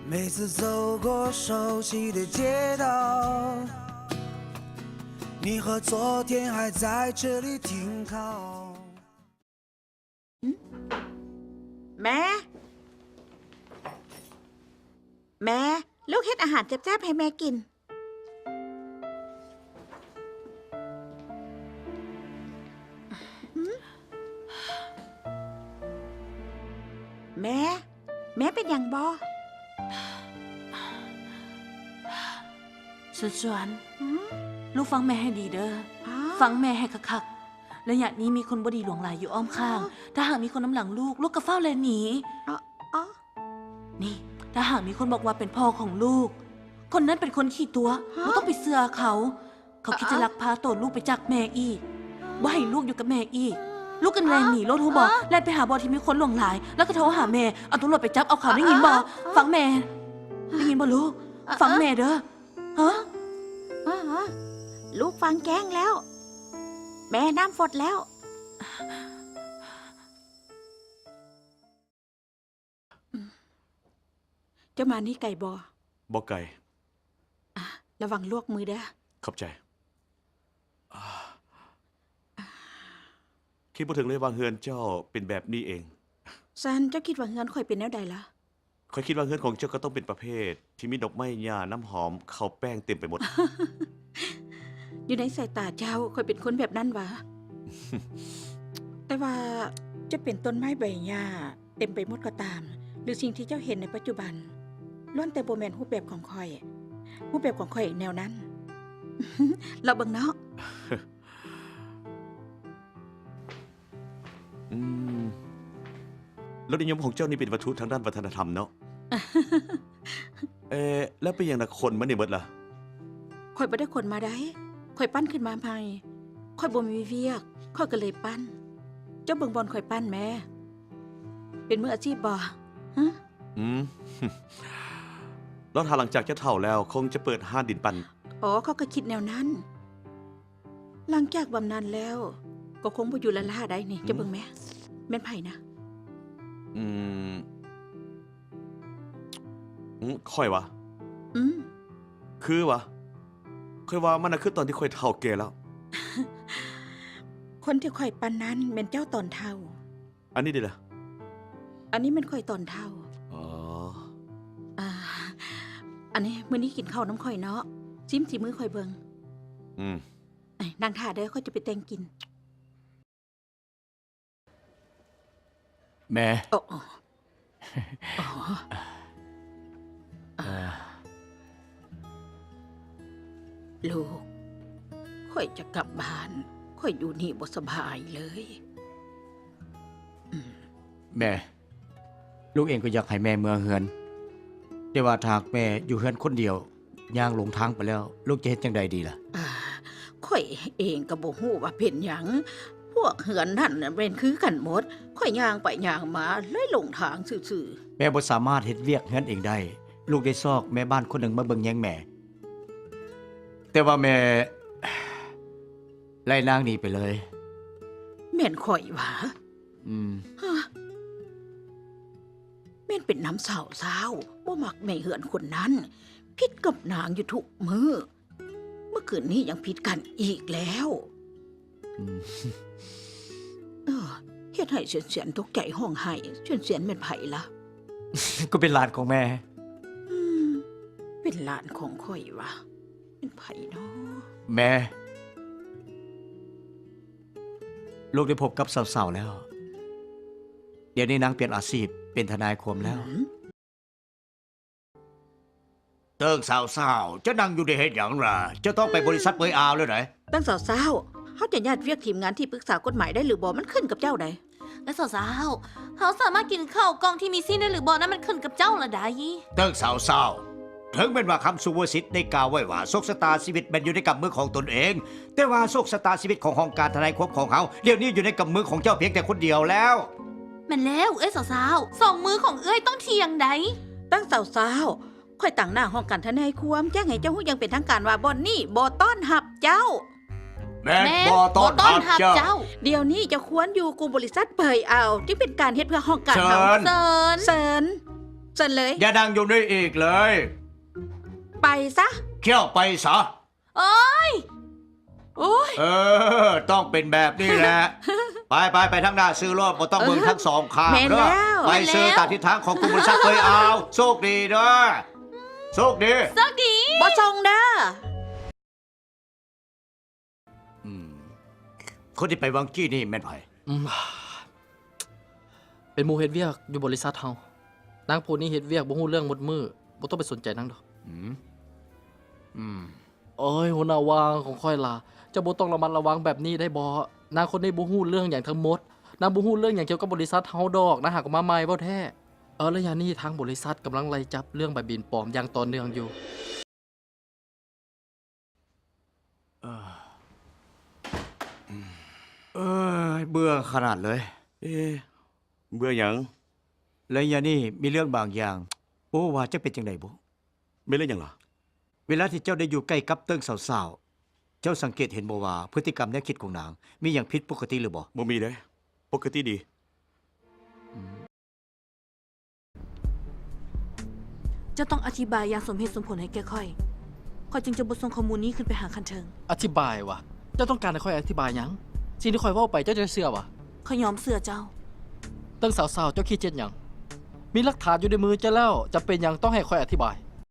每次走过熟悉的街道，你和昨天还在这里停靠。 ແມ່ ແມ່ ລູກເຮັດອາຫານແຊບໆໃຫ້ແມ່ກິນ. ແມ່ ແມ່ເປັນຫຍັງບໍ່? ສວນໆ ຫືມ? ລູກຟັງແມ່ໃຫ້ດີເດີ້. ອ້າວ ຟັງແມ່ໃຫ້ຄັກໆ. ໄລຍະນີ້ມີຄົນບໍ່ດີຫຼວງຫຼາຍຢູ່ອ້ອມຂ້າງ. ອໍ ຖ້າຫາກມີຄົນນຳຫຼັງລູກ, ລູກກໍຟ້າວແລ່ນໜີ. ອໍ ອໍ ນີ້ ຖ້າຫາກມີຄົນບອກວ່າເປັນພໍ່ຂອງລູກ, ຄົນນັ້ນເປັນຄົນຂີ້ຕົວະ, ຮະ? ບໍ່ຕ້ອງໄປເຊື່ອເຂົາ. ເຂົາຄິດຈະ ອໍ ລັກພາໂຕລູກໄປຈາກແມ່ອີກ, ອໍ ບໍ່ໃຫ້ລູກຢູ່ກັບແມ່ອີກ. ອໍ ລູກກໍແລ່ນໜີໂລດ, ຮູ້ບໍ່? ອໍ ແລ່ນໄປຫາບ່ອນທີ່ມີຄົນຫຼວງຫຼາຍ, ແລ້ວກໍໂທຫາແມ່, ເອົາຕຳຫຼວດໄປຈັບເອົາເຂົາ, ອໍ ໄດ້ຍິນບໍ່? ອໍ ຟັງແມ່, ອໍ ໄດ້ຍິນບໍ່ລູກ? ອໍ ຟັງແມ່ເດີ້. ຮະ? ອໍ ລູກຟັງແຈ້ງແລ້ວ. ແມ່ ນ້ຳຟົດແລ້ວ. ເຈົ້າມານີ້ໄກບໍ່? ບໍ່ໄກ. ອາ ລະວັງລວກມືເດີ້. ຂອບໃຈ. ຄິດບໍ່ເຖິງເລີຍວ່າເຮືອນເຈົ້າເປັນແບບນີ້ເອງ. ຊັ້ນເຈົ້າຄິດວ່າເຮືອນຂ້ອຍເປັນແນວໃດລະ? ຂ້ອຍຄິດວ່າເຮືອນຂອງເຈົ້າກໍຕ້ອງເປັນປະເພດທີ່ມີດອກໄມ້ ຫຍ້າ ນ້ຳຫອມ ເຂົ້າແປ້ງເຕັມໄປໝົດ. ຢູ່ໃນສາຍຕາເຈົ້າ ຂ້ອຍເປັນຄົນແບບນັ້ນຫວາ? ແຕ່ວ່າຈະເປັນຕົ້ນໄມ້ໃບຫຍ້າເຕັມໄປໝົດກໍຕາມ ຫຼື ສິ່ງທີ່ເຈົ້າເຫັນໃນປັດຈຸບັນ ລ້ວນແຕ່ບໍ່ແມ່ນຮູບແບບຂອງຂ້ອຍ. ຮູບແບບຂອງຂ້ອຍແນວນັ້ນ. ລອງເບິ່ງເນາະ. ອືມ ລົດນິຍົມຂອງເຈົ້ານີ້ເປັນວັດຖຸທາງດ້ານວັດທະນະທຳເນາະ. ເອ ແລ້ວເປັນຫຍັງນະຂົນມານີ້ໝົດລະ? ຂ້ອຍບໍ່ໄດ້ຂົນມາໃດ. ຂ້ອຍປັ້ນຂຶ້ນມາໃໝ່. ຂ້ອຍບໍ່ມີວຽກ, ຂ້ອຍກໍເລີຍປັ້ນ. ເຈົ້າເບິ່ງບ່ອນຂ້ອຍປັ້ນແມ້. ເປັນມືອາຊີບບໍ່? ຮະ? ອືມ ລອດຖ້າຫຼັງຈາກເຈົ້າເຖົ້າແລ້ວ ຄົງຈະເປີດຮ້ານດິນປັ້ນ. ອໍ ຂ້ອຍກໍຄິດແນວນັ້ນ. ຫຼັງຈາກບຳນານແລ້ວ ກໍຄົງບໍ່ຢູ່ລ້າໆໄດ້ນີ້. ອືມ ເຈົ້າເບິ່ງແມ້ ແມ່ນໃຜນະ? ອືມ ອືມ ຂ້ອຍຫວາ? ອືມ ຄືຫວາ? ຂ້ອຍວ່າມັນນະຄືຕອນທີ່ຂ້ອຍເຖົ້າແກ່ແລ້ວ. ຄົນທີ່ຂ້ອຍປັ້ນນັ້ນແມ່ນເຈົ້າຕອນເຖົ້າ. ອັນນີ້ເດລະ? ອັນນີ້ແມ່ນຂ້ອຍຕອນເຖົ້າ. ອໍ ອາ ອັນນີ້ ມື້ນີ້ກິນເຂົ້ານຳຂ້ອຍເນາະ. ຊິມສີມືຂ້ອຍເບິ່ງ. ອືມ ນັ່ງຖ້າເດີ້ ຂ້ອຍຈະໄປແຕ່ງກິນ. ແມ່. ອໍ ອໍ ເອີ ລູກ ຂ້ອຍຈະກັບບ້ານ. ຂ້ອຍຢູ່ນີ້ບໍ່ສະບາຍເລີຍ. ອືມ ແມ່. ລູກເອງກໍຢາກໃຫ້ແມ່ເມືອເຮືອນ, ແຕ່ວ່າຖ້າຫາກແມ່ຢູ່ເຮືອນຄົນດຽວ ຍ່າງຫຼົງທາງໄປແລ້ວ ລູກຈະເຮັດຈັ່ງໃດດີລະ? ອາ ຂ້ອຍເອງກໍບໍ່ຮູ້ວ່າເປັນຫຍັງ. ພວກເຮືອນນັ້ນນະແມ່ນຄືກັນໝົດ. ຂ້ອຍຍ່າງໄປຍ່າງມາເລີຍຫຼົງທາງຊື່ໆ. ແມ່ບໍ່ສາມາດເຮັດວຽກເຮືອນເອງໄດ້. ລູກໄດ້ຊອກແມ່ບ້ານຄົນໜຶ່ງມາເບິ່ງແຍງແມ່, ແຕ່ວ່າແມ່ໄລ່ນາງໜີໄປເລີຍ. ແມ່ນຂ້ອຍຫວາ? ອືມ. ຮະ? ແມ່ນເປັນນຳສາວຊາວ ບໍ່ມັກແມ່ເຮືອນຄົນນັ້ນ, ຜິດກັບນາງຢູ່ທຸກມື້. ເມື່ອຄືນນີ້ຍັງຜິດກັນອີກແລ້ວ. ອືມ. ເອີ ເຮັດໃຫ້ສຽນໆຕົກໃຈຮ້ອງໄຫ້. ສຽນໆແມ່ນໃຜລະ? ກໍເປັນຫຼານຂອງແມ່. ອືມ ເປັນຫຼານຂອງຂ້ອຍຫວາ? ເປັນໃຜນໍ? ແມ່. ລູກໄດ້ພົບກັບສາວໆແລ້ວ. ດຽວນີ້ນາງປ່ຽນອາຊີບເປັນທະນາຍຄວາມແລ້ວ. ຫືມ? ເຕີງສາວໆ ເຈົ້ານັ່ງຢູ່ນີ້ເຮັດຫຍັງລະ? ເຈົ້າຕ້ອງໄປບໍລິສັດເປີຍອາວແລ້ວໃດ໋. ເຕີງສາວໆ ເຮົາຈະຍາດວຽກທີມງານທີ່ປຶກສາກົດໝາຍໄດ້ຫຼືບໍ່ ມັນຂຶ້ນກັບເຈົ້າໃດ໋. ເຕີງສາວໆ ເຮົາສາມາດກິນເຂົ້າກ່ອງທີ່ມີຊີ້ນໄດ້ຫຼືບໍ່ ນັ້ນມັນຂຶ້ນກັບເຈົ້າລະໃດ໋. ເຕີງສາວໆ ເຖິງແມ່ນວ່າຄຳສຸພາສິດໄດ້ກ່າວໄວ້ວ່າ ໂຊກຊະຕາຊີວິດແມ່ນຢູ່ໃນກຳມືຂອງຕົນເອງ, ແຕ່ວ່າໂຊກຊະຕາຊີວິດຂອງຫ້ອງການທະນາຍຄວາມຂອງເຮົາ ດຽວນີ້ຢູ່ໃນກຳມືຂອງເຈົ້າພຽງແຕ່ຄົນດຽວແລ້ວ. ແມ່ນແລ້ວ ເອື້ອຍສາວໆ, ສອງມືຂອງເອື້ອຍຕ້ອງທ່ຽງໃດ໋. ເຕີງສາວໆ ຂ້ອຍຕາງໜ້າຫ້ອງການທະນາຍຄວາມ ແຈ້ງໃຫ້ເຈົ້າຮູ້ຢ່າງເປັນທາງການວ່າບ່ອນນີ້ບໍ່ຕ້ອນຮັບເຈົ້າ. ແມ່ນ ແມ່ນ ບໍ່ຕ້ອນຮັບເຈົ້າ. ດຽວນີ້ເຈົ້າຄວນຢູ່ກູ້ບໍລິສັດເປີຍອາວ ຈຶ່ງເປັນການເຮັດເພື່ອຫ້ອງການເຮົາ. ເຊີນ ເຊີນ ເຊີນ. ເຊີນເລີຍ. ຢ່ານັ່ງຢູ່ນີ້ອີກເລີຍ. ໄປຊະ. ຂ້ຽວໄປຊະ. ໂອ້ຍ ໂອ້ຍ ເອີ ຕ້ອງເປັນແບບນີ້ແຫຼະ. ໄປ ໄປ ໄປທາງໜ້າຊື່ໂລດ, ບໍ່ຕ້ອງເບິ່ງທັງສອງຂ້າງເດີ. ເອີ ແມ່ນແລ້ວ ໄປຊື່ຕາມທິດທາງຂອງກຸ່ມບໍລິສັດເລີຍ. ເອົາ ໂຊກດີເດີ ໂຊກດີ ໂຊກດີ. ບໍ່ສົ່ງເດີ. ອືມ ຄົນທີ່ໄປຫວ່າງກີ້ນີ້ແມ່ນໃຜ? ອືມ ເປັນໝູ່ເຮັດວຽກຢູ່ບໍລິສັດເຮົາ. ນາງຜູ້ນີ້ເຮັດວຽກບໍ່ຮູ້ເລື່ອງໝົດມື້, ບໍ່ຕ້ອງໄປສົນໃຈນາງດອກ. ອືມ ອືມ. ໂອ້ຍ ຫົວໜ້າຫວ່າງຂອງຂ້ອຍລະ, ເຈົ້າບໍ່ຕ້ອງລະມັດລະວັງແບບນີ້ໄດ້ບໍ່? ນາງຄົນນີ້ບໍ່ຮູ້ເລື່ອງຫຍັງທັງໝົດ, ນາງບໍ່ຮູ້ເລື່ອງຫຍັງກ່ຽວກັບບໍລິສັດເຮົາດອກ, ນາງຫາກໍມາໃໝ່ເວົ້າແທ້. ເອີ ໄລຍະນີ້ທາງບໍລິສັດກຳລັງໄລ່ຈັບເລື່ອງໃບບິນປອມຢ່າງຕໍ່ເນື່ອງຢູ່. ເອີ ເອີຍ ເບື່ອຂະໜາດເລີຍ. ເອ ເບື່ອຫຍັງ? ໄລຍະນີ້ມີເລື່ອງບາງຢ່າງ ບໍ່ຮູ້ວ່າຈະເປັນຈັ່ງໃດບຸ. ແມ່ນເລື່ອງຫຍັງລະ? ເວລາທີ່ເຈົ້າໄດ້ຢູ່ໃກ້ກັບເຕີງສາວໆ, ເຈົ້າສັງເກດເຫັນບໍ່ວ່າພຶດຕິກຳແນວຄິດຂອງນາງມີຫຍັງຜິດປົກກະຕິຫຼືບໍ່? ບໍ່ມີເດ້, ປົກກະຕິດີ. ເຈົ້າຕ້ອງອະທິບາຍຢ່າງສົມເຫດສົມຜົນໃຫ້ແກ່ຂ້ອຍ, ຂ້ອຍຈຶ່ງຈະບໍ່ສົ່ງຂໍ້ມູນນີ້ຂຶ້ນໄປຫາຂັ້ນເທິງ. ອະທິບາຍຫວາ? ເຈົ້າຕ້ອງການໃຫ້ຂ້ອຍອະທິບາຍຫຍັງ? ສິ່ງທີ່ຂ້ອຍເວົ້າໄປເຈົ້າຈະເຊື່ອຫວາ? ຂ້ອຍຍອມເຊື່ອເຈົ້າ. ເຕີງສາວໆ ເຈົ້າຂີ້ຈຽດຫຍັງ? ມີຫຼັກຖານຢູ່ໃນມືເຈົ້າແລ້ວ, ຈຳເປັນຫຍັງຕ້ອງໃຫ້ຂ້ອຍອະທິບາຍ?